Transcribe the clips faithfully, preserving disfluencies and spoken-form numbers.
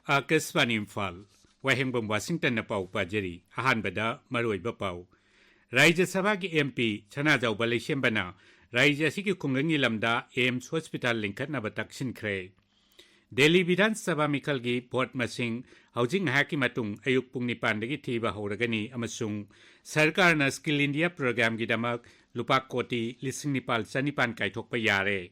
ꯑꯥꯀꯥꯁꯕꯥꯅꯤ ꯏꯝꯐꯥꯜ, ꯋꯥꯍꯦꯡꯕꯝ ꯋꯥꯁꯤꯡꯇꯟꯅ ꯄꯥꯎ ꯄꯥꯖꯔꯤ꯫ ꯑꯍꯥꯟꯕꯗ ꯃꯔꯨꯑꯣꯏꯕ ꯄꯥꯎ꯫ ꯔꯥꯖ꯭ꯌ ꯁꯚꯥꯒꯤ MP ꯁꯅꯥꯖꯥꯎꯕ ꯂꯩꯁꯦꯝꯕꯅ ꯔꯥꯖ꯭ꯌ ꯑꯁꯤꯒꯤ ꯈꯨꯡꯒꯪꯒꯤ ꯂꯝꯗ AIIMS hospital ꯂꯤꯡꯈꯠꯅꯕ ꯇꯛꯁꯤꯟꯈ꯭ꯔꯦ꯫ ꯗꯦꯜꯂꯤ ꯕꯤꯙꯥꯟ ꯁꯚꯥ ꯃꯤꯈꯜꯒꯤ ꯚꯣꯠ ꯃꯁꯤꯡ ꯍꯧꯖꯤꯛ ꯉꯥꯏꯍꯥꯛꯀꯤ ꯃꯇꯨꯡ ꯑꯌꯨꯛ ꯄꯨꯡ ꯅꯤꯄꯥꯟꯗꯒꯤ ꯊꯤꯕ ꯍꯧꯔꯒꯅꯤ ꯑꯃꯁꯨꯡ ꯁꯔꯀꯥꯔꯅ Skill India programꯒꯤꯗꯃꯛ ꯂꯨꯄꯥ ꯀꯣꯇꯤ ꯂꯤꯁꯤꯡ ꯅꯤꯄꯥꯜ ꯆꯅꯤꯄꯥꯟ ꯀꯥꯏꯊꯣꯛꯄ ꯌꯥꯔꯦ꯫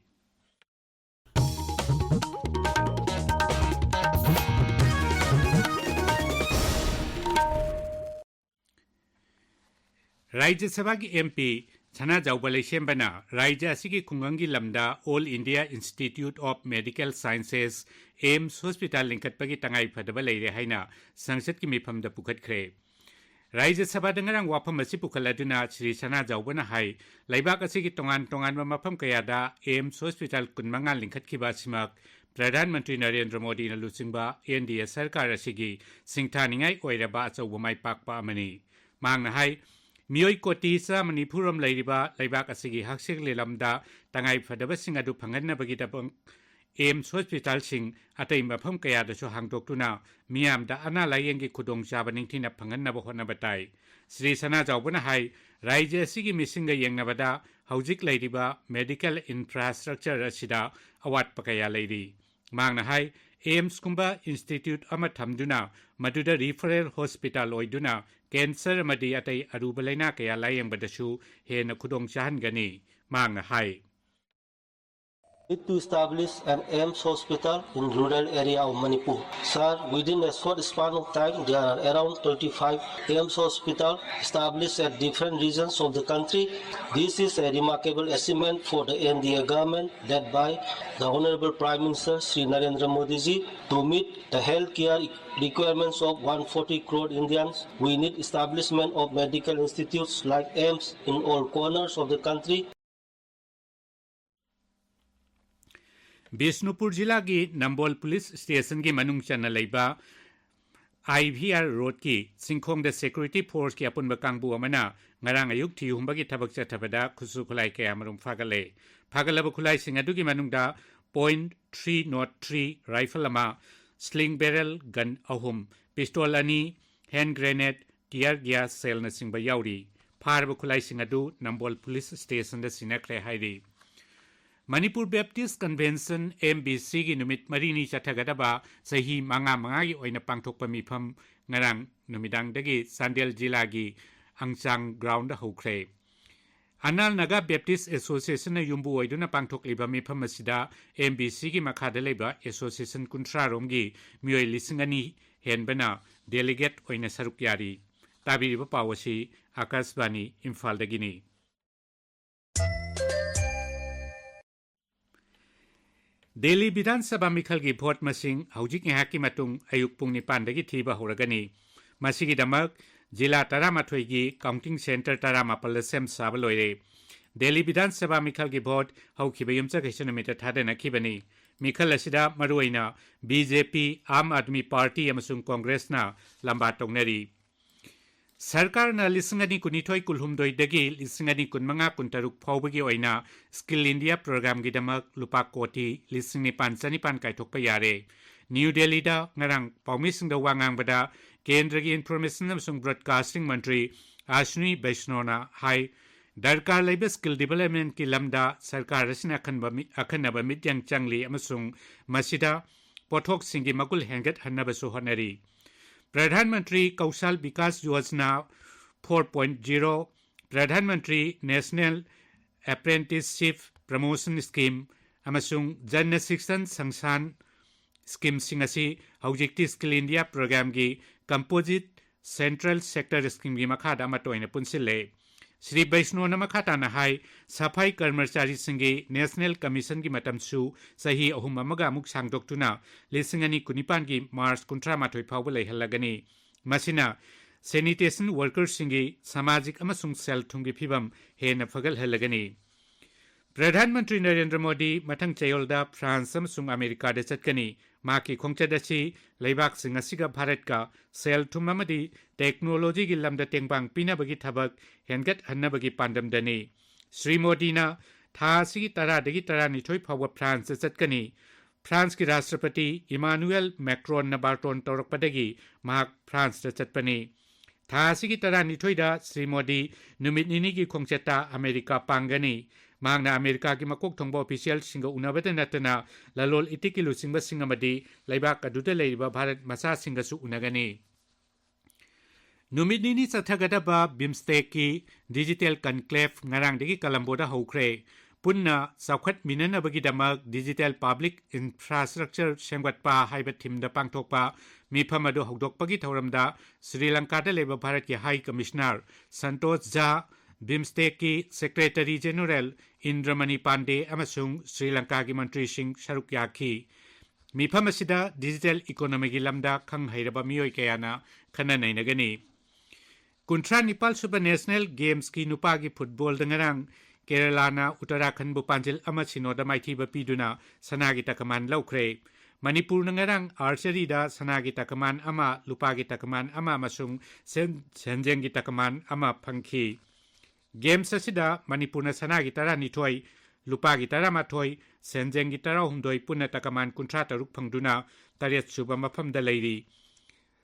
ꯔꯥꯖ꯭ꯌ ꯁꯚꯥꯒꯤ MP ꯁꯅꯥꯖꯥꯎꯕ ꯂꯩꯁꯦꯝꯕꯅ ꯔꯥꯖ꯭ꯌ ꯑꯁꯤꯒꯤ ꯈꯨꯡꯒꯪꯒꯤ ꯂꯝꯗ All India Institute of Medical Sciences, AIIMS hospital ꯂꯤꯡꯈꯠꯄꯒꯤ ꯇꯉꯥꯏ ꯐꯗꯕ ꯂꯩꯔꯦ ꯍꯥꯏꯅ ꯁꯪꯁꯠꯀꯤ ꯃꯤꯐꯝꯗ ꯄꯨꯈꯠꯈ꯭ꯔꯦ꯫ ꯔꯥꯖ꯭ꯌ ꯁꯚꯥꯗ ꯉꯔꯥꯡ ꯋꯥꯐꯝ ꯑꯁꯤ ꯄꯨꯈꯠꯂꯗꯨꯅ ꯁ꯭ꯔꯤ ꯁꯅꯥꯖꯥꯎꯕꯅ ꯍꯥꯏ, ꯂꯩꯕꯥꯛ ꯑꯁꯤꯒꯤ ꯇꯣꯉꯥꯟ ꯇꯣꯉꯥꯟꯕ ꯃꯐꯝ ꯀꯌꯥꯗ AIIMS hospital ꯀꯨꯟꯃꯉꯥ ꯂꯤꯡꯈꯠꯈꯤꯕ ꯑꯁꯤꯃꯛ ꯄ꯭ꯔꯙꯥꯟ ꯃꯟꯇ꯭ꯔꯤ ꯅꯔꯦꯟꯗ꯭ꯔ ꯃꯣꯗꯤꯅ ꯂꯨꯆꯤꯡꯕ NDA ꯁꯔꯀꯥꯔ ꯑꯁꯤꯒꯤ ꯁꯤꯡꯊꯥꯅꯤꯡꯉꯥꯏ ꯑꯣꯏꯔꯕ ꯑꯆꯧꯕ ꯃꯥꯏ ꯄꯥꯛꯄ ꯑꯃꯅꯤ꯫ ꯃꯍꯥꯛꯅ ꯍꯥꯏ, ꯃꯤꯑꯣꯏ ꯀꯣꯇꯤ ꯆꯥꯃ ꯅꯤꯐꯨ ꯔꯣꯝ ꯂꯩꯔꯤꯕ ꯂꯩꯕꯥꯛ ꯑꯁꯤꯒꯤ ꯍꯛꯁꯦꯜꯒꯤ ꯂꯝꯗ ꯇꯉꯥꯏ ꯐꯗꯕꯁꯤꯡ ꯑꯗꯨ ꯐꯪꯍꯟꯅꯕꯒꯤꯗꯃꯛ AIIMS hospitalꯁꯤꯡ ꯑꯇꯩ ꯃꯐꯝ ꯀꯌꯥꯗꯁꯨ ꯍꯥꯡꯗꯣꯛꯇꯨꯅ ꯃꯤꯌꯥꯝꯗ ꯑꯅꯥ ꯂꯥꯌꯦꯡꯒꯤ ꯈꯨꯗꯣꯡꯆꯥꯕ ꯅꯤꯡꯊꯤꯅ ꯐꯪꯍꯟꯅꯕ ꯍꯣꯠꯅꯕ ꯇꯥꯏ꯫ ꯁ꯭ꯔꯤ ꯁꯅꯥꯖꯥꯎꯕꯅ ꯍꯥꯏ, ꯔꯥꯖ꯭ꯌ ꯑꯁꯤꯒꯤ ꯃꯤꯁꯤꯡꯒ ꯌꯦꯡꯅꯕꯗ ꯍꯧꯖꯤꯛ ꯂꯩꯔꯤꯕ medical infrastructure ꯑꯁꯤꯗ ꯑꯋꯥꯠꯄ ꯀꯌꯥ ꯂꯩꯔꯤ꯫ ꯃꯍꯥꯛꯅ ꯍꯥꯏ, AIIMSꯀꯨꯝꯕ institute ꯑꯃ ꯊꯝꯗꯨꯅ ꯃꯗꯨꯗ referral hospital ꯑꯣꯏꯗꯨꯅ cancer ꯑꯃꯗꯤ ꯑꯇꯩ ꯑꯔꯨꯕ ꯂꯩꯅꯥ ꯀꯌꯥ ꯂꯥꯌꯦꯡꯕꯗꯁꯨ ꯍꯦꯟꯅ ꯈꯨꯗꯣꯡ ꯆꯥꯍꯟꯒꯅꯤ꯫ ꯃꯍꯥꯛꯅ ꯍꯥꯏ, need to establish an AIIMS hospital in rural area of Manipur. Sir, within a short span of time, there are around twenty-five AIIMS hospital established at different regions of the country. This is a remarkable achievement for the NDA government led by the Honorable Prime Minister Shri Narendra Modi ji to meet the healthcare requirements of one forty crore Indians. We need establishment of medical institutes like AIIMS in all corners of the country. Bishnupur ꯖꯤꯂꯥꯒꯤ ꯅꯝꯕꯣꯜ police ꯁ꯭ꯇꯦꯁꯟꯒꯤ ꯃꯅꯨꯡ ꯆꯟꯅ ꯂꯩꯕ IVR ꯔꯣꯗꯀꯤ ꯆꯤꯡꯈꯣꯡꯗ security forceꯀꯤ ꯑꯄꯨꯟꯕ ꯀꯥꯡꯕꯨ ꯑꯃꯅ ꯉꯔꯥꯡ ꯑꯌꯨꯛ ꯊꯤꯍꯨꯝꯕꯒꯤ ꯊꯕꯛ ꯆꯠꯊꯕꯗ ꯈꯨꯠꯁꯨ ꯈꯨꯠꯂꯥꯏ ꯀꯌꯥꯃꯔꯨꯝ ꯐꯥꯒꯠꯂꯦ꯫ ꯐꯥꯒꯠꯂꯕ ꯈꯨꯠꯂꯥꯏꯁꯤꯡ ꯑꯗꯨꯒꯤ ꯃꯅꯨꯡꯗ point three not three rifle ꯑꯃ, sling barrel gun ꯑꯍꯨꯝ, pistol ꯑꯅꯤ, hand grenade, tear gas cellꯅꯆꯤꯡꯕ ꯌꯥꯎꯔꯤ꯫ ꯐꯥꯔꯕ ꯈꯨꯠꯂꯥꯏꯁꯤꯡ ꯑꯗꯨ ꯅꯝꯕꯣꯜ ꯄꯨꯂꯤꯁ ꯁ꯭ꯇꯦꯁꯟꯗ ꯁꯤꯟꯅꯈ꯭ꯔꯦ ꯍꯥꯏꯔꯤ꯫ ꯃꯅꯤꯄꯨꯔ ꯕꯦꯞꯇꯤꯁ ꯀꯟꯚꯦꯟꯁꯟ, MBCꯒꯤ ꯅꯨꯃꯤꯠ ꯃꯔꯤꯅꯤ ꯆꯠꯊꯒꯗꯕ ꯆꯍꯤ ꯃꯉꯥ ꯃꯉꯥꯒꯤ ꯑꯣꯏꯅ ꯄꯥꯡꯊꯣꯛꯄ ꯃꯤꯐꯝ ꯉꯔꯥꯡ ꯅꯨꯃꯤꯗꯥꯡꯗꯒꯤ ꯆꯥꯟꯗꯦꯜ ꯖꯤꯂꯥꯒꯤ ꯑꯪꯆꯥꯡ ꯒ꯭ꯔꯥꯎꯟꯗ ꯍꯧꯈ꯭ꯔꯦ꯫ ꯑꯅꯥꯜ ꯅꯥꯒꯥ ꯕꯦꯞꯇꯤꯁ ꯑꯦꯁꯣꯁꯤꯌꯦꯁꯟꯅ ꯌꯨꯝꯕꯨ ꯑꯣꯏꯗꯨꯅ ꯄꯥꯡꯊꯣꯛꯂꯤꯕ ꯃꯤꯐꯝ ꯑꯁꯤꯗ MBCꯒꯤ ꯃꯈꯥꯗ ꯂꯩꯕ ꯑꯦꯁꯣꯁꯤꯌꯦꯁꯟ ꯀꯨꯟꯊ꯭ꯔꯥ ꯔꯣꯝꯒꯤ ꯃꯤꯑꯣꯏ ꯂꯤꯁꯤꯡ ꯑꯅꯤ ꯍꯦꯟꯕꯅ ꯗꯦꯂꯤꯒꯦꯠ ꯑꯣꯏꯅ ꯁꯔꯨꯛ ꯌꯥꯔꯤ꯫ ꯇꯥꯕꯤꯔꯤꯕ ꯄꯥꯎ ꯑꯁꯤ ꯑꯥꯀꯥꯁꯕꯥꯅꯤ ꯏꯝꯐꯥꯜꯗꯒꯤꯅꯤ꯫ ꯗꯦꯜꯂꯤ ꯕꯤꯙꯥꯟ ꯁꯚꯥ ꯃꯤꯈꯜꯒꯤ ꯚꯣꯠ ꯃꯁꯤꯡ ꯍꯧꯖꯤꯛ ꯉꯥꯏꯍꯥꯛꯀꯤ ꯃꯇꯨꯡ ꯑꯌꯨꯛ ꯄꯨꯡ ꯅꯤꯄꯥꯟꯗꯒꯤ ꯊꯤꯕ ꯍꯧꯔꯒꯅꯤ꯫ ꯃꯁꯤꯒꯤꯗꯃꯛ ꯖꯤꯂꯥ ꯇꯔꯥꯃꯥꯊꯣꯏꯒꯤ ꯀꯥꯎꯟꯇꯤꯡ ꯁꯦꯟꯇꯔ ꯇꯔꯥꯃꯥꯄꯜꯗ ꯁꯦꯝ ꯁꯥꯕ ꯂꯣꯏꯔꯦ꯫ ꯗꯦꯜꯂꯤ ꯕꯤꯙꯥꯟ ꯁꯚꯥ ꯃꯤꯈꯜꯒꯤ ꯚꯣꯠ ꯍꯧꯈꯤꯕ ꯌꯨꯝꯁꯀꯩꯁ ꯅꯨꯃꯤꯠꯇ ꯊꯥꯗꯅꯈꯤꯕꯅꯤ꯫ ꯃꯤꯈꯜ ꯑꯁꯤꯗ ꯃꯔꯨꯑꯣꯏꯅ BJP, ꯑꯥꯝ ꯑꯥꯗꯃꯤ ꯄꯥꯔꯇꯤ ꯑꯃꯁꯨꯡ ꯀꯣꯡꯒ꯭ꯔꯦꯁꯅ ꯂꯝꯕꯥ ꯇꯧꯅꯔꯤ꯫ ꯁꯔꯀꯥꯔꯅ ꯂꯤꯁꯤꯡ ꯑꯅꯤ ꯀꯨꯟꯅꯤꯊꯣꯏ ꯀꯨꯟꯍꯨꯝꯗꯣꯏꯗꯒꯤ ꯂꯤꯁꯤꯡ ꯑꯅꯤ ꯀꯨꯟꯃꯉꯥ ꯀꯨꯟꯇꯔꯨꯛ ꯐꯥꯎꯕꯒꯤ ꯑꯣꯏꯅ ꯁ꯭ꯀꯤꯜ ꯏꯟꯗꯤꯌꯥ ꯄ꯭ꯔꯣꯒ꯭ꯔꯥꯝꯒꯤꯗꯃꯛ ꯂꯨꯄꯥ ꯀꯣꯇꯤ ꯂꯤꯁꯤꯡ ꯅꯤꯄꯥꯟ ꯆꯅꯤꯄꯥꯟ ꯀꯥꯏꯊꯣꯛꯄ ꯌꯥꯔꯦ꯫ ꯅ꯭ꯌꯨ ꯗꯦꯜꯂꯤꯗ ꯉꯔꯥꯡ ꯄꯥꯎꯃꯤꯁꯤꯡꯗ ꯋꯥ ꯉꯥꯡꯕꯗ ꯀꯦꯟꯗ꯭ꯔꯒꯤ ꯏꯟꯐꯣꯔꯃꯦꯁꯟ ꯑꯃꯁꯨꯡ ꯕ꯭ꯔꯣꯗꯀꯥꯁꯇꯤꯡ ꯃꯟꯇ꯭ꯔꯤ ꯑꯁ꯭ꯋꯤꯅꯤ ꯕꯩꯁꯅꯣꯅ ꯍꯥꯏ, ꯗꯔꯀꯥꯔ ꯂꯩꯕ ꯁ꯭ꯀꯤꯜ ꯗꯤꯚꯦꯂꯞꯃꯦꯟꯠꯀꯤ ꯂꯝꯗ ꯁꯔꯀꯥꯔ ꯑꯁꯤꯅ ꯑꯈꯟꯕ ꯃꯤ-, ꯑꯈꯟꯅꯕ ꯃꯤꯠꯌꯦꯡ ꯆꯪꯂꯤ ꯑꯃꯁꯨꯡ ꯃꯁꯤꯗ ꯄꯣꯠꯊꯣꯛꯁꯤꯡꯒꯤ ꯃꯒꯨꯟ ꯍꯦꯟꯒꯠꯍꯟꯅꯕꯁꯨ ꯍꯣꯠꯅꯔꯤ꯫ Pradhan Mantri Kaushal Vikas Yojana four point zero, Pradhan Mantri National ꯑꯦꯄ꯭ꯔꯦꯟꯇꯤꯁꯁꯤꯞ promotion scheme ꯑꯃꯁꯨꯡ ꯖꯟ ꯁꯤꯛꯁꯟ ꯁꯪꯁꯥꯟ ꯁ꯭ꯀꯤꯝꯁꯤꯡ ꯑꯁꯤ ꯍꯧꯖꯤꯛꯇꯤ ꯁ꯭ꯀꯤꯜ ꯏꯟꯗꯤꯌꯥ ꯄ꯭ꯔꯣꯒ꯭ꯔꯥꯝꯒꯤ ꯀꯝꯄꯣꯖꯤꯠ ꯁꯦꯟꯇ꯭ꯔꯦꯜ ꯁꯦꯛꯇꯔ ꯁ꯭ꯀꯤꯝꯒꯤ ꯃꯈꯥꯗ ꯑꯃꯠꯇ ꯑꯣꯏꯅ ꯄꯨꯟꯁꯤꯜꯂꯦ꯫ ꯁ꯭ꯔꯤ ꯕꯩꯁꯅꯣꯅ ꯃꯈꯥ ꯇꯥꯅ ꯍꯥꯏ, ꯁꯐꯥꯏ ꯀꯔꯃꯆꯥꯔꯤꯁꯤꯡꯒꯤ ꯅꯦꯁꯅꯦꯜ ꯀꯃꯤꯁꯟꯒꯤ ꯃꯇꯝꯁꯨ ꯆꯍꯤ ꯑꯍꯨꯝ ꯑꯃꯒ ꯑꯃꯨꯛ ꯁꯥꯡꯗꯣꯛꯇꯨꯅ ꯂꯤꯁꯤꯡ ꯑꯅꯤ ꯀꯨꯟꯅꯤꯄꯥꯟꯒꯤ ꯃꯥꯔꯆ ꯀꯨꯟꯊ꯭ꯔꯥ ꯃꯥꯊꯣꯏ ꯐꯥꯎꯕ ꯂꯩꯍꯜꯂꯒꯅꯤ꯫ ꯃꯁꯤꯅ ꯁꯦꯅꯤꯇꯦꯁꯟ ꯋꯥꯔꯀꯔꯁꯤꯡꯒꯤ ꯁꯃꯥꯖꯤꯛ ꯑꯃꯁꯨꯡ ꯁꯦꯜ ꯊꯨꯝꯒꯤ ꯐꯤꯕꯝ ꯍꯦꯟꯅ ꯐꯒꯠꯍꯜꯂꯒꯅꯤ꯫ ꯄ꯭ꯔꯙꯥꯟ ꯃꯟꯇ꯭ꯔꯤ ꯅꯔꯦꯟꯗ꯭ꯔ ꯃꯣꯗꯤ ꯃꯊꯪ ꯆꯌꯣꯜꯗ ꯐ꯭ꯔꯥꯟꯁ ꯑꯃꯁꯨꯡ ꯑꯃꯦꯔꯤꯀꯥꯗ ꯆꯠꯀꯅꯤ꯫ ꯃꯍꯥꯛꯀꯤ ꯈꯣꯡꯆꯠ ꯑꯁꯤ ꯂꯩꯕꯥꯛꯁꯤꯡ ꯑꯁꯤꯒ ꯚꯥꯔꯠꯀ ꯁꯦꯜ ꯊꯨꯝ ꯑꯃꯗꯤ ꯇꯦꯛꯅꯣꯂꯣꯖꯤꯒꯤ ꯂꯝꯗ ꯇꯦꯡꯕꯥꯡ ꯄꯤꯅꯕꯒꯤ ꯊꯕꯛ ꯍꯦꯟꯒꯠꯍꯟꯅꯕꯒꯤ ꯄꯥꯟꯗꯝꯗꯅꯤ꯫ ꯁ꯭ꯔꯤ ꯃꯣꯗꯤꯅ ꯊꯥ ꯑꯁꯤꯒꯤ ꯇꯔꯥꯗꯒꯤ ꯇꯔꯥꯅꯤꯊꯣꯏ ꯐꯥꯎꯕ ꯐ꯭ꯔꯥꯟꯁꯇ ꯆꯠꯀꯅꯤ꯫ ꯐ꯭ꯔꯥꯟꯁꯀꯤ ꯔꯥꯁꯇ꯭ꯔꯄꯇꯤ ꯏꯃꯥꯅꯨꯑꯦꯜ ꯃꯦꯀ꯭ꯔꯣꯟꯅ ꯕꯥꯔꯇꯣꯟ ꯇꯧꯔꯛꯄꯗꯒꯤ ꯃꯍꯥꯛ ꯐ꯭ꯔꯥꯟꯁꯇ ꯆꯠꯄꯅꯤ꯫ ꯊꯥ ꯑꯁꯤꯒꯤ ꯇꯔꯥꯅꯤꯊꯣꯏꯗ ꯁ꯭ꯔꯤ ꯃꯣꯗꯤ ꯅꯨꯃꯤꯠ ꯅꯤꯅꯤꯒꯤ ꯈꯣꯡꯆꯠꯇ ꯑꯃꯦꯔꯤꯀꯥ ꯄꯥꯡꯒꯅꯤ꯫ ꯃꯍꯥꯛꯅ ꯑꯃꯦꯔꯤꯀꯥꯒꯤ ꯃꯀꯣꯛ ꯊꯣꯡꯕ ꯑꯣꯐꯤꯁꯤꯌꯦꯜꯁꯤꯡꯒ ꯎꯅꯕꯇ ꯅꯠꯇꯅ ꯂꯂꯣꯟ ꯏꯇꯤꯛꯀꯤ ꯂꯨꯆꯤꯡꯕꯁꯤꯡ ꯑꯃꯗꯤ ꯂꯩꯕꯥꯛ ꯑꯗꯨꯗ ꯂꯩꯔꯤꯕ ꯚꯥꯔꯠ ꯃꯆꯥꯁꯤꯡꯒꯁꯨ ꯎꯅꯒꯅꯤ꯫ ꯅꯨꯃꯤꯠ ꯅꯤꯅꯤ ꯆꯠꯊꯒꯗꯕ ꯕꯤꯝꯁꯇꯦꯛꯀꯤ ꯗꯤꯖꯤꯇꯦꯜ ꯀꯟꯀ꯭ꯂꯦꯐ ꯉꯔꯥꯡꯗꯒꯤ ꯀꯂꯝꯕꯣꯗ ꯍꯧꯈ꯭ꯔꯦ꯫ ꯄꯨꯟꯅ ꯆꯥꯎꯈꯠꯃꯤꯟꯅꯅꯕꯒꯤꯗꯃꯛ ꯗꯤꯖꯤꯇꯦꯜ ꯄꯕ꯭ꯂꯤꯛ ꯏꯟꯐ꯭ꯔꯥꯁ꯭ꯇ꯭ꯔꯛꯆꯔ ꯁꯦꯝꯒꯠꯄ ꯍꯥꯏꯕ ꯊꯤꯝꯗ ꯄꯥꯡꯊꯣꯛꯄ ꯃꯤꯐꯝ ꯑꯗꯨ ꯍꯧꯗꯣꯛꯄꯒꯤ ꯊꯧꯔꯝꯗ ꯁ꯭ꯔꯤ ꯂꯪꯀꯥꯗ ꯂꯩꯕ ꯚꯥꯔꯠꯀꯤ ꯍꯥꯏ ꯀꯃꯤꯁꯅꯔ ꯁꯟꯇꯣꯁ ꯖꯥ, ꯕꯤꯝꯁꯇꯦꯛꯀꯤ ꯁꯦꯀ꯭ꯔꯦꯇꯔꯤ ꯖꯦꯅꯔꯦꯜ ꯏꯟꯗ꯭ꯔꯃꯅꯤ ꯄꯥꯟꯗꯦ ꯑꯃꯁꯨꯡ ꯁ꯭ꯔꯤ ꯂꯪꯀꯥꯒꯤ ꯃꯟꯇ꯭ꯔꯤꯁꯤꯡ ꯁꯔꯨꯛ ꯌꯥꯈꯤ꯫ ꯃꯤꯐꯝ ꯑꯁꯤꯗ ꯗꯤꯖꯤꯇꯦꯜ ꯏꯀꯣꯅꯣꯃꯤꯒꯤ ꯂꯝꯗ ꯈꯪ ꯍꯩꯔꯕ ꯃꯤꯑꯣꯏ ꯀꯌꯥꯅ ꯈꯟꯅ ꯅꯩꯅꯒꯅꯤ꯫ ꯀꯨꯟꯊ꯭ꯔꯥ ꯅꯤꯄꯥꯜ ꯁꯨꯕ ꯅꯦꯁꯅꯦꯜ ꯒꯦꯝꯁꯀꯤ ꯅꯨꯄꯥꯒꯤ ꯐꯨꯠꯕꯣꯜꯗ ꯉꯔꯥꯡ ꯀꯦꯔꯂꯥꯅ ꯎꯠꯇꯔꯥꯈꯟꯕꯨ ꯄꯥꯟꯖꯤꯜ ꯑꯃ ꯁꯤꯅꯣꯗ ꯃꯥꯏꯊꯤꯕ ꯄꯤꯗꯨꯅ ꯁꯅꯥꯒꯤ ꯇꯀꯃꯥꯟ ꯂꯧꯈ꯭ꯔꯦ꯫ ꯃꯅꯤꯄꯨꯔꯅ ꯉꯔꯥꯡ ꯑꯥꯔꯆꯔꯤꯗ ꯁꯅꯥꯒꯤ ꯇꯀꯃꯥꯟ ꯑꯃ, ꯂꯨꯄꯥꯒꯤ ꯇꯀꯃꯥꯟ ꯑꯃ ꯑꯃꯁꯨꯡ ꯁꯦꯟ-, ꯁꯦꯟꯖꯦꯡꯒꯤ ꯇꯀꯃꯥꯟ ꯑꯃ ꯐꯪꯈꯤ꯫ ꯒꯦꯝꯁ ꯑꯁꯤꯗ ꯃꯅꯤꯄꯨꯔꯅ ꯁꯅꯥꯒꯤ ꯇꯔꯥꯅꯤꯊꯣꯏ, ꯂꯨꯄꯥꯒꯤ ꯇꯔꯥꯃꯥꯊꯣꯏ, ꯁꯦꯟꯖꯦꯡꯒꯤ ꯇꯔꯥꯍꯨꯝꯗꯣꯏ, ꯄꯨꯟꯅ ꯇꯀꯃꯥꯟ ꯀꯨꯟꯊ꯭ꯔꯥ ꯇꯔꯨꯛ ꯐꯪꯗꯨꯅ ꯇꯔꯦꯠ ꯁꯨꯕ ꯃꯐꯝꯗ ꯂꯩꯔꯤ꯫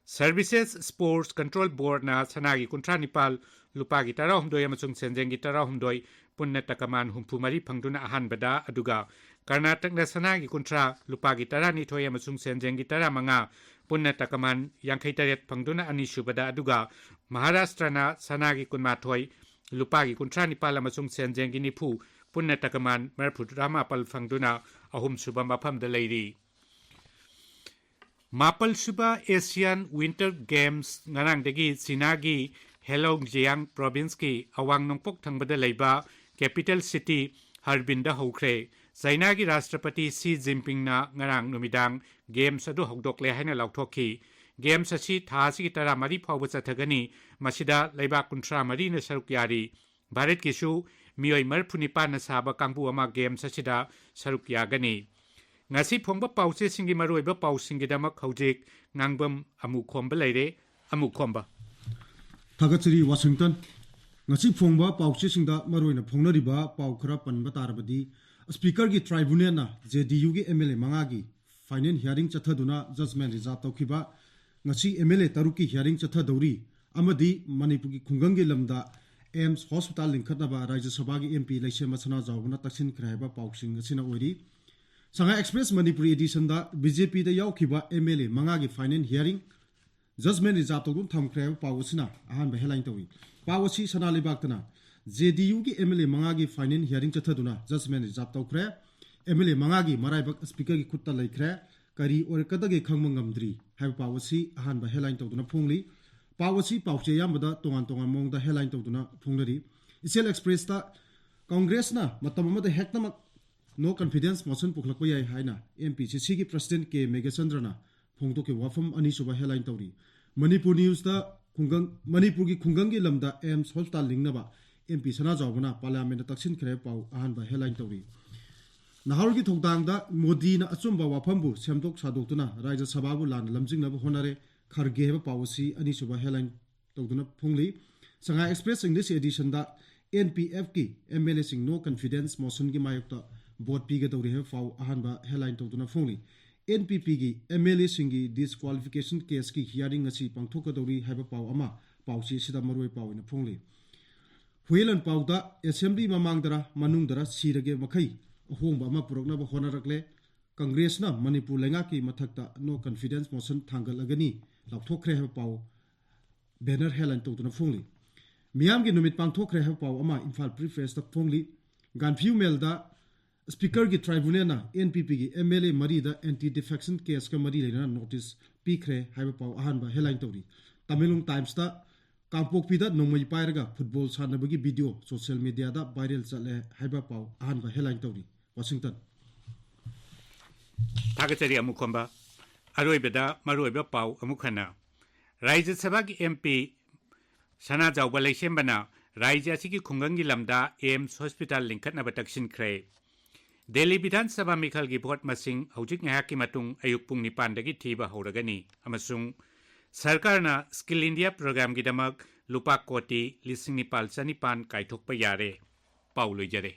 Services Sports Control Boardꯅ ꯁꯅꯥꯒꯤ ꯀꯨꯟꯊ꯭ꯔꯥ ꯅꯤꯄꯥꯜ, ꯂꯨꯄꯥꯒꯤ ꯇꯔꯥꯍꯨꯝꯗꯣꯏ ꯑꯃꯁꯨꯡ ꯁꯦꯟꯖꯦꯡꯒꯤ ꯇꯔꯥꯍꯨꯝꯗꯣꯏ, ꯄꯨꯟꯅ ꯇꯀꯃꯥꯟ ꯍꯨꯝꯐꯨ ꯃꯔꯤ ꯐꯪꯗꯨꯅ ꯑꯍꯥꯟꯕꯗ, ꯑꯗꯨꯒ ꯀꯔꯅꯥꯇꯛꯅ ꯁꯅꯥꯒꯤ ꯀꯨꯟꯊ꯭ꯔꯥ, ꯂꯨꯄꯥꯒꯤ ꯇꯔꯥꯅꯤꯊꯣꯏ ꯑꯃꯁꯨꯡ ꯁꯦꯟꯖꯦꯡꯒꯤ ꯇꯔꯥꯃꯉꯥ, ꯄꯨꯟꯅ ꯇꯀꯃꯥꯟ ꯌꯥꯡꯈꯩ ꯇꯔꯦꯠ ꯐꯪꯗꯨꯅ ꯑꯅꯤꯁꯨꯕꯗ, ꯑꯗꯨꯒ ꯃꯍꯥꯔꯥꯁꯇ꯭ꯔꯅ ꯁꯅꯥꯒꯤ ꯀꯨꯟꯃꯥꯊꯣꯏ, ꯂꯨꯄꯥꯒꯤ ꯀꯨꯟꯊ꯭ꯔꯥ ꯅꯤꯄꯥꯜ ꯑꯃꯁꯨꯡ ꯁꯦꯟꯖꯦꯡꯒꯤ ꯅꯤꯐꯨ, ꯄꯨꯟꯅ ꯇꯀꯃꯥꯟ ꯃꯔꯤꯐꯨꯇꯔꯥ ꯃꯥꯄꯜ ꯐꯪꯗꯨꯅ ꯑꯍꯨꯝꯁꯨꯕ ꯃꯐꯝꯗ ꯂꯩꯔꯤ꯫ ꯃꯥꯄꯜ ꯁꯨꯕ Asian Winter Games ꯉꯔꯥꯡꯗꯒꯤ ꯆꯤꯅꯥꯒꯤ ꯍꯦꯂꯣꯡꯖꯤꯌꯥꯡ ꯄ꯭ꯔꯣꯚꯤꯟꯁꯀꯤ ꯑꯋꯥꯡ ꯅꯣꯡꯄꯣꯛ ꯊꯪꯕꯗ ꯂꯩꯕ capital city ꯍꯔꯕꯤꯟꯗ ꯍꯧꯈ꯭ꯔꯦ꯫ ꯆꯥꯏꯅꯥꯒꯤ ꯔꯥꯁꯇ꯭ꯔꯄꯇꯤ ꯁꯤ ꯖꯤꯟꯄꯤꯡꯅ ꯉꯔꯥꯡ ꯅꯨꯃꯤꯗꯥꯡ ꯒꯦꯝꯁ ꯑꯗꯨ ꯍꯧꯗꯣꯛꯂꯦ ꯍꯥꯏꯅ ꯂꯥꯎꯊꯣꯛꯈꯤ꯫ ꯒꯦꯝꯁ ꯑꯁꯤ ꯊꯥ ꯑꯁꯤꯒꯤ ꯇꯔꯥꯃꯔꯤ ꯐꯥꯎꯕ ꯆꯠꯊꯒꯅꯤ꯫ ꯃꯁꯤꯗ ꯂꯩꯕꯥꯛ ꯀꯨꯟꯊ꯭ꯔꯥ ꯃꯔꯤꯅ ꯁꯔꯨꯛ ꯌꯥꯔꯤ꯫ ꯚꯥꯔꯠꯀꯤꯁꯨ ꯃꯤꯑꯣꯏ ꯃꯔꯤꯐꯨ ꯅꯤꯄꯥꯟꯅ ꯁꯥꯕ ꯀꯥꯡꯕꯨ ꯑꯃ ꯒꯦꯝꯁ ꯑꯁꯤꯗ ꯁꯔꯨꯛ ꯌꯥꯒꯅꯤ꯫ ꯉꯁꯤ ꯐꯣꯡꯕ ꯄꯥꯎꯆꯦꯁꯤꯡꯒꯤ ꯃꯔꯨꯑꯣꯏꯕ ꯄꯥꯎꯁꯤꯡꯒꯤꯗꯃꯛ ꯍꯧꯖꯤꯛ ꯉꯥꯡꯕꯝ ꯑꯃꯨꯈꯣꯝꯕ ꯂꯩꯔꯦ꯫ ꯑꯃꯨꯈꯣꯝꯕ꯫ ꯊꯥꯒꯠꯆꯔꯤ, ꯋꯥꯁꯤꯡꯇꯟ꯫ ꯉꯁꯤ ꯐꯣꯡꯕ ꯄꯥꯎꯆꯦꯁꯤꯡꯗ ꯃꯔꯨꯑꯣꯏꯅ ꯐꯣꯡꯅꯔꯤꯕ ꯄꯥꯎ ꯈꯔ ꯄꯟꯕ ꯇꯥꯔꯕꯗꯤ, ꯁ꯭ꯄꯤꯀꯔꯒꯤ ꯇ꯭ꯔꯥꯏꯕꯨꯅꯦꯜꯅ ꯖꯦ ꯗꯤ ꯌꯨꯒꯤ ꯑꯦꯝ ꯑꯦꯜ ꯑꯦ ꯃꯉꯥꯒꯤ ꯐꯥꯏꯅꯦꯜ ꯍꯤꯌꯥꯔꯤꯡ ꯆꯠꯊꯗꯨꯅ ꯖꯖꯃꯦꯟ ꯔꯤꯖꯥꯔꯚ ꯇꯧꯈꯤꯕ ꯉꯁꯤ ꯑꯦꯝ ꯑꯦꯜ ꯑꯦ ꯇꯔꯨꯛꯀꯤ ꯍꯤꯌꯥꯔꯤꯡ ꯆꯠꯊꯗꯧꯔꯤ ꯑꯃꯗꯤ ꯃꯅꯤꯄꯨꯔꯒꯤ ꯈꯨꯡꯒꯪꯒꯤ ꯂꯝꯗ ꯑꯦꯝꯁ ꯍꯣꯁꯄꯤꯇꯥꯜ ꯂꯤꯡꯈꯠꯅꯕ ꯔꯥꯖ꯭ꯌ ꯁꯚꯥꯒꯤ ꯑꯦꯝ ꯄꯤ ꯂꯩꯁꯦꯝꯕ ꯁꯅꯥꯖꯥꯎꯕꯅ ꯇꯛꯁꯤꯟꯈ꯭ꯔꯦ ꯍꯥꯏꯕ ꯄꯥꯎꯁꯤꯡ ꯑꯁꯤꯅ ꯑꯣꯏꯔꯤ꯫ ꯁꯉꯥꯏ ꯑꯦꯛꯁꯄ꯭ꯔꯦꯁ ꯃꯅꯤꯄꯨꯔꯤ ꯑꯦꯗꯤꯁꯟꯗ ꯕꯤ ꯖꯦ ꯄꯤꯗ ꯌꯥꯎꯈꯤꯕ ꯑꯦꯝ ꯑꯦꯜ ꯑꯦ ꯃꯉꯥꯒꯤ ꯐꯥꯏꯅꯦꯜ ꯍꯤꯌꯥꯔꯤꯡ ꯖꯖꯃꯦꯟ ꯔꯤꯖꯥꯔꯚ ꯇꯧꯗꯨꯅ ꯊꯝꯈ꯭ꯔꯦ ꯍꯥꯏꯕ ꯄꯥꯎ ꯑꯁꯤꯅ ꯑꯍꯥꯟꯕ ꯍꯦꯗꯂꯥꯏꯟ ꯇꯧꯏ꯫ ꯄꯥꯎ ꯑꯁꯤ ꯁꯅꯥ ꯂꯩꯕꯥꯛꯇꯅ ꯖꯦ ꯗꯤ ꯌꯨꯒꯤ ꯑꯦꯝ ꯑꯦꯜ ꯑꯦ ꯃꯉꯥꯒꯤ ꯐꯥꯏꯅꯦꯜ ꯍꯤꯌꯥꯔꯤꯡ ꯆꯠꯊꯗꯨꯅ ꯖꯖꯃꯦꯟ ꯔꯤꯖꯥꯔꯚ ꯇꯧꯈ꯭ꯔꯦ꯫ ꯑꯦꯝ ꯑꯦꯜ ꯑꯦ ꯃꯉꯥꯒꯤ ꯃꯔꯥꯏꯕꯛ ꯁ꯭ꯄꯤꯀꯔꯒꯤ ꯈꯨꯠꯇ ꯂꯩꯈ꯭ꯔꯦ꯫ ꯀꯔꯤ ꯑꯣꯏꯔꯛꯀꯗꯒꯦ ꯈꯪꯕ ꯉꯝꯗ꯭ꯔꯤ ꯍꯥꯏꯕ ꯄꯥꯎ ꯑꯁꯤ ꯑꯍꯥꯟꯕ ꯍꯦꯗꯂꯥꯏꯟ ꯇꯧꯗꯨꯅ ꯐꯣꯡꯂꯤ꯫ ꯄꯥꯎ ꯑꯁꯤ ꯄꯥꯎꯆꯦ ꯑꯌꯥꯝꯕꯗ ꯇꯣꯉꯥꯟ ꯇꯣꯉꯥꯟꯕ ꯃꯑꯣꯡꯗ ꯍꯦꯗꯂꯥꯏꯟ ꯇꯧꯗꯨꯅ ꯐꯣꯡꯅꯔꯤ꯫ ꯏꯆꯦꯜ ꯑꯦꯛꯁꯄ꯭ꯔꯦꯁꯇ ꯀꯪꯒ꯭ꯔꯦꯁꯅ ꯃꯇꯝ ꯑꯃꯗ ꯍꯦꯛꯇꯃꯛ ꯅꯣ ꯀꯟꯐꯤꯗꯦꯟꯁ ꯃꯣꯁꯟ ꯄꯨꯈꯠꯂꯛꯄ ꯌꯥꯏ ꯍꯥꯏꯅ ꯑꯦꯝ ꯄꯤ ꯁꯤ ꯁꯤꯒꯤ ꯄ꯭ꯔꯁꯤꯗꯦꯟꯠ ꯀꯦ ꯃꯦꯘꯆꯟꯗ꯭ꯔꯅ ꯐꯣꯡꯗꯣꯛꯈꯤꯕ ꯋꯥꯐꯝ ꯑꯅꯤꯁꯨꯕ ꯍꯦꯗꯂꯥꯏꯟ ꯇꯧꯔꯤ꯫ ꯃꯅꯤꯄꯨꯔ ꯅ꯭ꯌꯨꯁꯇ ꯈꯨꯡꯒꯪ, ꯃꯅꯤꯄꯨꯔꯒꯤ ꯈꯨꯡꯒꯪꯒꯤ ꯂꯝꯗ ꯑꯦꯝꯁ ꯍꯣꯁꯄꯤꯇꯥꯜ ꯂꯤꯡꯅꯕ ꯑꯦꯝ ꯄꯤ ꯁꯅꯥꯖꯥꯎꯕꯅ ꯄꯥꯔꯂꯤꯌꯥꯃꯦꯟꯗ ꯇꯛꯁꯤꯟꯈ꯭ꯔꯦ ꯄꯥꯎ ꯑꯍꯥꯟꯕ ꯍꯦꯗꯂꯥꯏꯟ ꯇꯧꯔꯤ꯫ ꯅꯍꯥꯔꯣꯜꯒꯤ ꯊꯧꯗꯥꯡꯗ ꯃꯣꯗꯤꯅ ꯑꯆꯨꯝꯕ ꯋꯥꯐꯝꯕꯨ ꯁꯦꯝꯗꯣꯛ ꯁꯥꯗꯣꯛꯇꯨꯅ ꯔꯥꯖ꯭ꯌ ꯁꯚꯥꯕꯨ ꯂꯥꯟꯅ ꯂꯝꯖꯤꯡꯅꯕ ꯍꯣꯠꯅꯔꯦ, ꯈꯔꯒꯦ ꯍꯥꯏꯕ ꯄꯥꯎ ꯑꯁꯤ ꯑꯅꯤꯁꯨꯕ ꯍꯦꯗꯂꯥꯏꯟ ꯇꯧꯗꯨꯅ ꯐꯣꯡꯂꯤ꯫ ꯁꯉꯥꯏ ꯑꯦꯛꯁꯄ꯭ꯔꯦꯁ ꯏꯪꯂꯤꯁ ꯑꯦꯗꯤꯁꯟꯗ ꯑꯦꯟ ꯄꯤ ꯑꯦꯐꯀꯤ ꯑꯦꯝ ꯑꯦꯜ ꯑꯦꯁꯤꯡ ꯅꯣ ꯀꯟꯐꯤꯗꯦꯟꯁ ꯃꯣꯁꯟꯒꯤ ꯃꯥꯌꯣꯛꯇ ꯚꯣꯠ ꯄꯤꯒꯗꯧꯔꯤ ꯍꯥꯏꯕ ꯄꯥꯎ ꯑꯍꯥꯟꯕ ꯍꯦꯗꯂꯥꯏꯟ ꯇꯧꯗꯨꯅ ꯐꯣꯡꯂꯤ꯫ ꯑꯦꯟ ꯄꯤ ꯄꯤꯒꯤ ꯑꯦꯝ ꯑꯦꯜ ꯑꯦꯁꯤꯡꯒꯤ ꯗꯤꯁꯀ꯭ꯋꯥꯂꯤꯐꯤꯀꯦꯁꯟ ꯀꯦꯁꯀꯤ ꯍꯤꯌꯥꯔꯤꯡ ꯉꯁꯤ ꯄꯥꯡꯊꯣꯛꯀꯗꯧꯔꯤ ꯍꯥꯏꯕ ꯄꯥꯎ ꯑꯃ ꯄꯥꯎꯆꯦ ꯑꯁꯤꯗ ꯃꯔꯨꯑꯣꯏ ꯄꯥꯎ ꯑꯣꯏꯅ ꯐꯣꯡꯂꯤ꯫ ꯍꯨꯌꯦꯟ ꯂꯥꯟꯄꯥꯎꯗ ꯑꯦꯁꯦꯝꯕ꯭ꯂꯤ ꯃꯃꯥꯡꯗꯔ ꯃꯅꯨꯡꯗꯔ ꯁꯤꯔꯒꯦ ꯃꯈꯩ ꯑꯍꯣꯡꯕ ꯑꯃ ꯄꯨꯔꯛꯅꯕ ꯍꯣꯠꯅꯔꯛꯂꯦ꯫ ꯀꯪꯒ꯭ꯔꯦꯁꯅ ꯃꯅꯤꯄꯨꯔ ꯂꯩꯉꯥꯛꯀꯤ ꯃꯊꯛꯇ ꯅꯣ ꯀꯟꯐꯤꯗꯦꯟꯁ ꯃꯣꯁꯟ ꯊꯥꯡꯒꯠꯂꯒꯅꯤ ꯂꯥꯎꯊꯣꯛꯈ꯭ꯔꯦ ꯍꯥꯏꯕ ꯄꯥꯎ ꯕꯦꯅꯔ ꯍꯦꯗꯂꯥꯏꯟ ꯇꯧꯗꯨꯅ ꯐꯣꯡꯂꯤ꯫ ꯃꯤꯌꯥꯝꯒꯤ ꯅꯨꯃꯤꯠ ꯄꯥꯡꯊꯣꯛꯈ꯭ꯔꯦ ꯍꯥꯏꯕ ꯄꯥꯎ ꯑꯃ ꯏꯝꯐꯥꯜ ꯐ꯭ꯔꯤ ꯄ꯭ꯔꯦꯁꯇ ꯐꯣꯡꯂꯤ꯫ ꯒꯥꯟꯐꯤꯌꯨ ꯃꯦꯜꯗ ꯁ꯭ꯄꯤꯀꯔꯒꯤ ꯇ꯭ꯔꯥꯏꯕꯨꯅꯦꯜꯅ ꯑꯦꯟ ꯄꯤ ꯄꯤꯒꯤ ꯑꯦꯝ ꯑꯦꯜ ꯑꯦ ꯃꯔꯤꯗ ꯑꯦꯟꯇꯤ ꯗꯤꯐꯦꯛꯁꯟ ꯀꯦꯁꯀ ꯃꯔꯤ ꯂꯩꯅꯅ ꯅꯣꯇꯤꯁ ꯄꯤꯈ꯭ꯔꯦ ꯍꯥꯏꯕ ꯄꯥꯎ ꯑꯍꯥꯟꯕ ꯍꯦꯗꯂꯥꯏꯟ ꯇꯧꯔꯤ꯫ ꯇꯃꯦꯡꯂꯣꯡ ꯇꯥꯏꯝꯁꯇ ꯀꯥꯡꯄꯣꯛꯄꯤꯗ ꯅꯣꯡꯃꯩ ꯄꯥꯏꯔꯒ ꯐꯨꯠꯕꯣꯜ ꯁꯥꯟꯅꯕꯒꯤ ꯚꯤꯗꯤꯑꯣ ꯁꯣꯁꯤꯌꯦꯜ ꯃꯤꯗꯤꯌꯥꯗ ꯚꯥꯏꯔꯦꯜ ꯆꯠꯂꯦ ꯍꯥꯏꯕ ꯄꯥꯎ ꯑꯍꯥꯟꯕ ꯍꯦꯗꯂꯥꯏꯟ ꯇꯧꯔꯤ꯫ ꯋꯥꯁꯤꯡꯇꯟ꯫ ꯊꯥꯒꯠꯆꯔꯤ ꯑꯃꯨꯛ ꯈꯣꯝꯕ꯫ ꯑꯔꯣꯏꯕꯗ ꯃꯔꯨꯑꯣꯏꯕ ꯄꯥꯎ ꯑꯃꯨꯛ ꯍꯟꯅ꯫ ꯔꯥꯖ꯭ꯌ ꯁꯚꯥꯒꯤ ꯑꯦꯝ ꯄꯤ ꯁꯅꯥꯖꯥꯎꯕ ꯂꯩꯁꯦꯝꯕꯅ ꯔꯥꯖ꯭ꯌ ꯑꯁꯤꯒꯤ ꯈꯨꯡꯒꯪꯒꯤ ꯂꯝꯗ ꯑꯦꯝꯁ ꯍꯣꯁꯄꯤꯇꯥꯜ ꯂꯤꯡꯈꯠꯅꯕ ꯇꯛꯁꯤꯟꯈ꯭ꯔꯦ꯫ ꯗꯦꯜꯂꯤ ꯕꯤꯙꯥꯟ ꯁꯚꯥ ꯃꯤꯈꯜꯒꯤ ꯚꯣꯠ ꯃꯁꯤꯡ ꯍꯧꯖꯤꯛ ꯉꯥꯏꯍꯥꯛꯀꯤ ꯃꯇꯨꯡ ꯑꯌꯨꯛ ꯄꯨꯡ ꯅꯤꯄꯥꯟꯗꯒꯤ ꯊꯤꯕ ꯍꯧꯔꯒꯅꯤ ꯑꯃꯁꯨꯡ ꯁꯔꯀꯥꯔꯅ ꯁ꯭ꯀꯤꯜ ꯏꯟꯗꯤꯌꯥ ꯄ꯭ꯔꯣꯒ꯭ꯔꯥꯝꯒꯤꯗꯃꯛ ꯂꯨꯄꯥ ꯀꯣꯇꯤ ꯂꯤꯁꯤꯡ ꯅꯤꯄꯥꯜ ꯆꯅꯤꯄꯥꯟ ꯀꯥꯏꯊꯣꯛꯄ ꯌꯥꯔꯦ꯫ ꯄꯥꯎ ꯂꯣꯏꯖꯔꯦ꯫